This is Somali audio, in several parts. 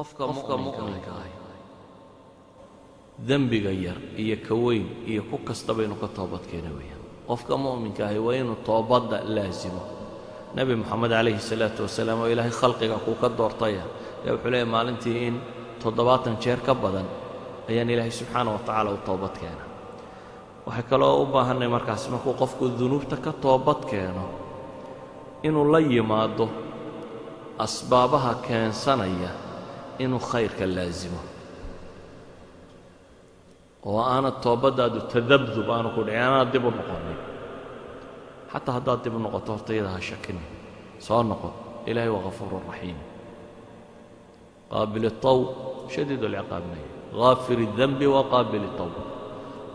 Qofka mu'minka ahi dembiga yar iyo ka weyn iyo ku kastaba inuu ka toobad keena weeyaan. Qofka mu'minka ahi waa inuu toobadda laasimo. Nebi Moxamed calayhi salaatu wasalaam, oo Ilaahay khalqiga kuu ka doortaya, ee wuxuu leeyahy maalintii in 70 jeer ka badan ayaan Ilaahay subxaana wa tacaala u toobad keena. Waxay kaloo u baahannay markaas, markuu qofku dunuubta ka toobad keeno, inuu la yimaado asbaabaha keensanaya inuu khayrka laasimo, oo aanad toobaddaadu tadabdub aanu ku dhicin, aanaad dib u noqonin. Xataa haddaad dib u noqoto, horta iyada ha shakinin, soo noqo. Ilahay waa ghafuuru raxiim, qaabil الtawb, shadiid اlciqaabnay, ghaafir الdenbi wa qaabil الtawb.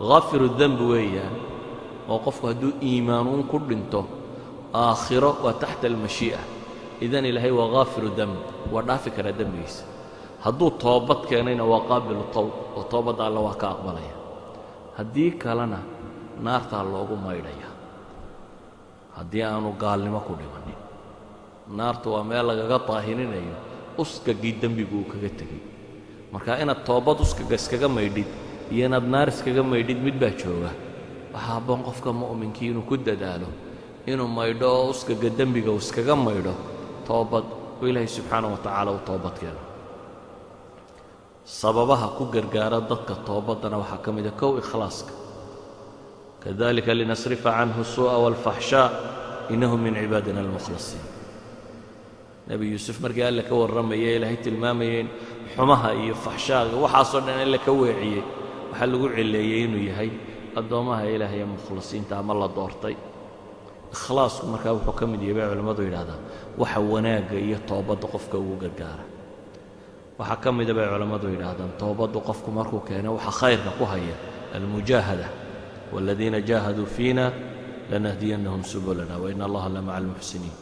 Ghaafir الdenbi weeyaan oo qofku hadduu iimaanuun ku dhinto, aakhiro waa taxta almashii'a. Idan Ilaahay waa ghaafiru demb, waa dhaafi karaa dembigiisa. Hadduu toobad keenayna waa qaabilu tawb, oo toobadda Alla waa ka aqbalaya. Haddii kalena naartaa loogu maydhaya, haddii aanu gaalnimo ku dhimanin. Naartu waa meel lagaga daahirinayo uskagii dembigu uu kaga tegey. Marka inaad toobad uskaga iskaga maydhid iyo inaad naar iskaga maydhid, mid baa jooga. Waxaa habboon qofka mu'minkii inuu ku dadaalo inuu maydho oo uskaga dembiga uu iskaga maydho toobad, oo Ilaahay subxaana wa tacaala u toobad keeno. Sababaha ku gargaara dadka toobaddana waxaa ka mida kow, ikhlaaska. Kadalika linasrifa canhu الsuuءa wاlfaxshaa innahu min cibaadina almukhlasiin. Nebi Yuusuf markii Alle ka warramaya, Ilaahay tilmaamayay in xumaha iyo faxshaaga waxaasoo dhan Alle ka weeciyey, waxaa lagu cileeyey inuu yahay addoommaha Ilaahay ee mukhlisiinta ama la doortay. Ikhlaasku markaa wuxuu ka mid yahay, bay culimmadu yidhahdaan, waxa wanaagga iyo toobadda qofka ugu gargaara. Waxaa ka mida, bay culammadu yidhaahdaan, toobaddu qofku markuu keeno waxa khayrka ku haya almujaahada. Waaladiina jaahaduu fiina lanahdiyannahum subulana wa ina Allaha la maca almuxsiniin.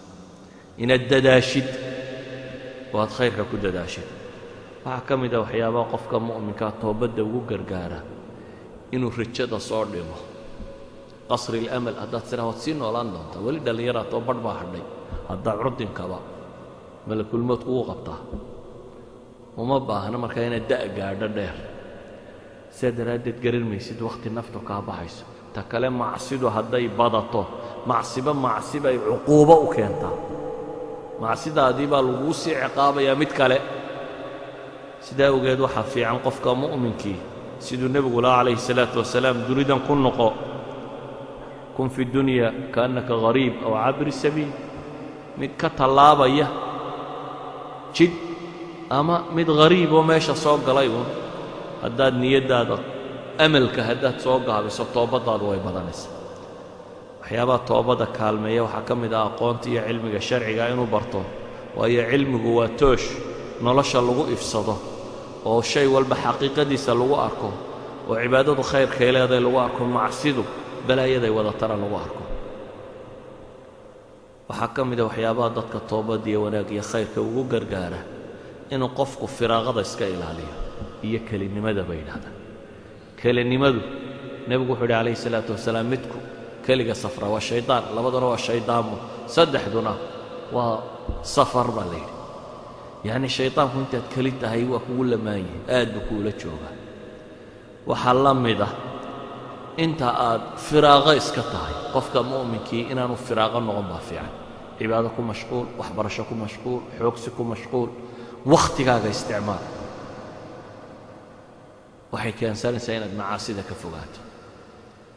Inaad dadaashid oo aad khayrka ku dadaashid. Waxaa ka mida waxyaabaha qofka mu'minkaa toobadda ugu gargaara inuu rajada soo dhimo, qasri alamal. Haddaad tiraa waad sii noolaan doontaa, weli dhallinyaraa too badh baa hadhay, haddaa curdinkaba malakulmood kugu qabtaa, uma baahna markaa inaad da' gaadho dheer. Sidaa daraaddeed garan maysid wakhti naftu kaa baxayso. Ta kale, macsidu hadday badato, macsiba macsibay cuquubo u keentaa. Macsidaadii baa laguu sii ciqaabayaa mid kale. Sidaa awgeed waxaa fiican qofka mu'minkii, siduu nebigu lahaa calayhi salaatu wasalaam, dunidan ku noqo, kun fi dunya kaannaka ghariib aw caabiri sabiil, mid ka tallaabaya jid ama mid ghariib oo meesha soo galay uun. Haddaad niyaddaada amalka haddaad soo gaabiso, toobaddaadu way badanaysaa. Waxyaabaha toobadda kaalmeeya waxaa ka mid ah aqoonta iyo cilmiga sharciga inuu barto, waayo cilmigu waa toosh nolosha lagu ifsado, oo shay walba xaqiiqadiisa lagu arko, oo cibaadadu khayrkay leedahay lagu arko, macsidu balaayaday wadatana lagu arko. Waxaa ka mid a waxyaabaha dadka toobadda iyo wanaag iyo khayrka ugu gargaara inuu qofku firaaqada iska ilaaliyo iyo kelinimada, bay yidhahdaan. Kelinimadu, nebigu wuxuu yidhi calayhi salaatu wasalaam, midku keliga safra waa shaydaan, labaduna waa shayddaamo, saddexduna waa safar, baa la yidhi. Yacni shaydaanku intaad keli tahay waa kugu lamaanyahay, aad buu kuula joogaa. Waxaa la mid ah inta aad firaaqo iska tahay. Qofka mu'minkii inaanu firaaqo noqon baa fiican. Cibaado ku mashquul, waxbarasho ku mashquul, xoogsi ku mashquul, wakhtigaaga isticmaal. Waxay keensanaysaa inaad macaasida ka fogaato.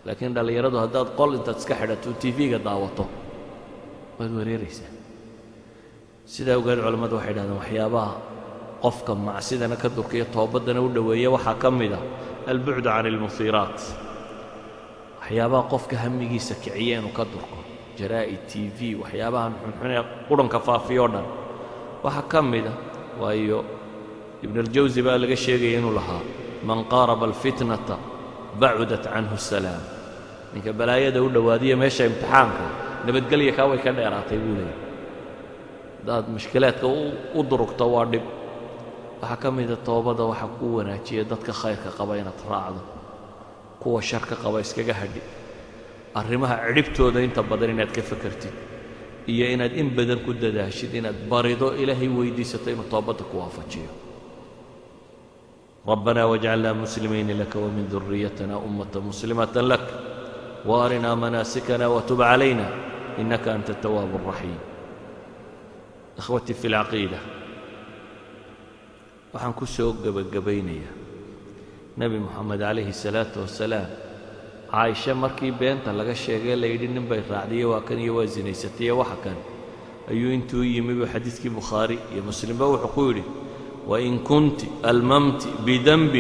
Laakiin dhallinyaradu haddaad qol intaad iska xidhato TV-ga daawato, waad wareeraysaa. Sidaa ogeed culammadu waxay dhahdeen, waxyaabaha qofka macsidana ka durkiya, toobaddana u dhoweeya waxaa ka mid a albucdu can almuhiiraat, waxyaabaha qofka hamigiisa kiciya inuu ka durko, jaraa'id, TV, waxyaabahan xunxun ee qudhanka faafiyo o dhan. Waxaa ka mid a, waayo Ibn Aljawsi baa laga sheegaya inuu lahaa: man qaaraba alfitnata bacudat canhu asalaam. Ninka balaayada u dhowaadiya meesha imtixaanka, nabadgelya kaa way ka dheeraatay, buu leeyahy. Haddaad mushkilaadka u durugto, waa dhib. Waxaa ka mida toobadda waxaa kuu wanaajiya dadka khayrka qaba inaad raacdo, kuwa sharka qaba iskaga hadhi, arrimaha cidhibtooda inta badan inaad ka fakertid, iyo inaad in badan ku dadaashid inaad barido, Ilaahay weydiisato inuu toobadda ku waafajiyo. ربنا واجعلنا مسلمين لك ومن ذريتنا أمة مسلمة لك وأرنا مناسكنا وتب علينا إنك أنت التواب الرحيم. إخوتي في العقيدة، waxaan ku soo gebagabaynayaa Nebi Moxamed calayhi salaatu wasalaam. Caaisha markii beenta laga sheegay, la yidhi nin bay raacdiye, waa kan iyo waa sinaysatay, waxa kan ayuu intuu yimi buu xadiidkii Bukhaari iyo Muslimba wuxuu ku yidhi: "وإن كنت ألممت بذنب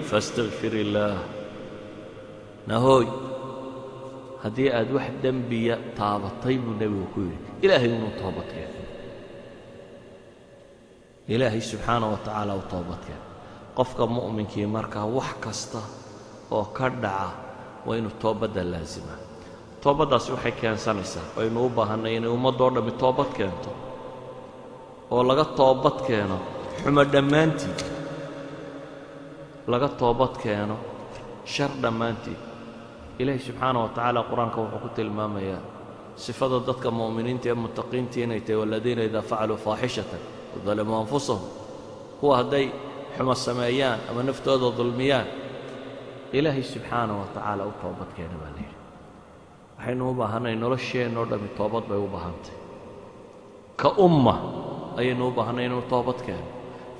فاستغفري الله." Nahooy, haddii aad wax dembiya taabatay, buu nebigu ku yidhi, Ilaahay inuu toobadkeen, Ilaahay subxaana wa tacaala u toobadkeen. Qofka mu'minkii markaa wax kasta oo ka dhaca waa inuu toobadda laasimaa. Toobaddaasi waxay keensanaysaa, aynu u baahannay inay ummaddoo dhammi toobad keento oo laga toobad keeno xumo dhammaantii, laga toobad keeno shar dhammaantii. Ilaahay subxaana wa tacaala Qur-aanka wuxuu ku tilmaamayaa sifada dadka mu'miniinta ee muttaqiinta inay tahay: والذين إذا فعلوا فاحشة ظلموا أنفسهم. Kuwa hadday xumo sameeyaan ama naftooda dulmiyaan, Ilaahay subxaana wa tacaala u toobad keena, baa la yidhi. Waxaynu u baahannay, nolosheenno dhammi toobad bay u baahantay. Ka umma ayaynu u baahannay inaynu toobad keeno,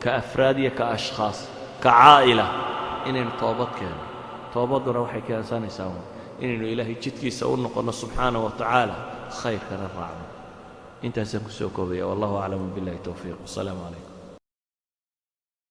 ka afraad iyo ka ashkhaas, ka caa'ila inaynu toobad keeno. Toobadduna waxay keensanaysaa inaynu Ilaahay jidkiisa u noqonno subxaana wa tacaala, khayrkana raacno. Intaasaan ku soo koobaya. والله أعلم، بالله التوفيق، والسلام عليكم.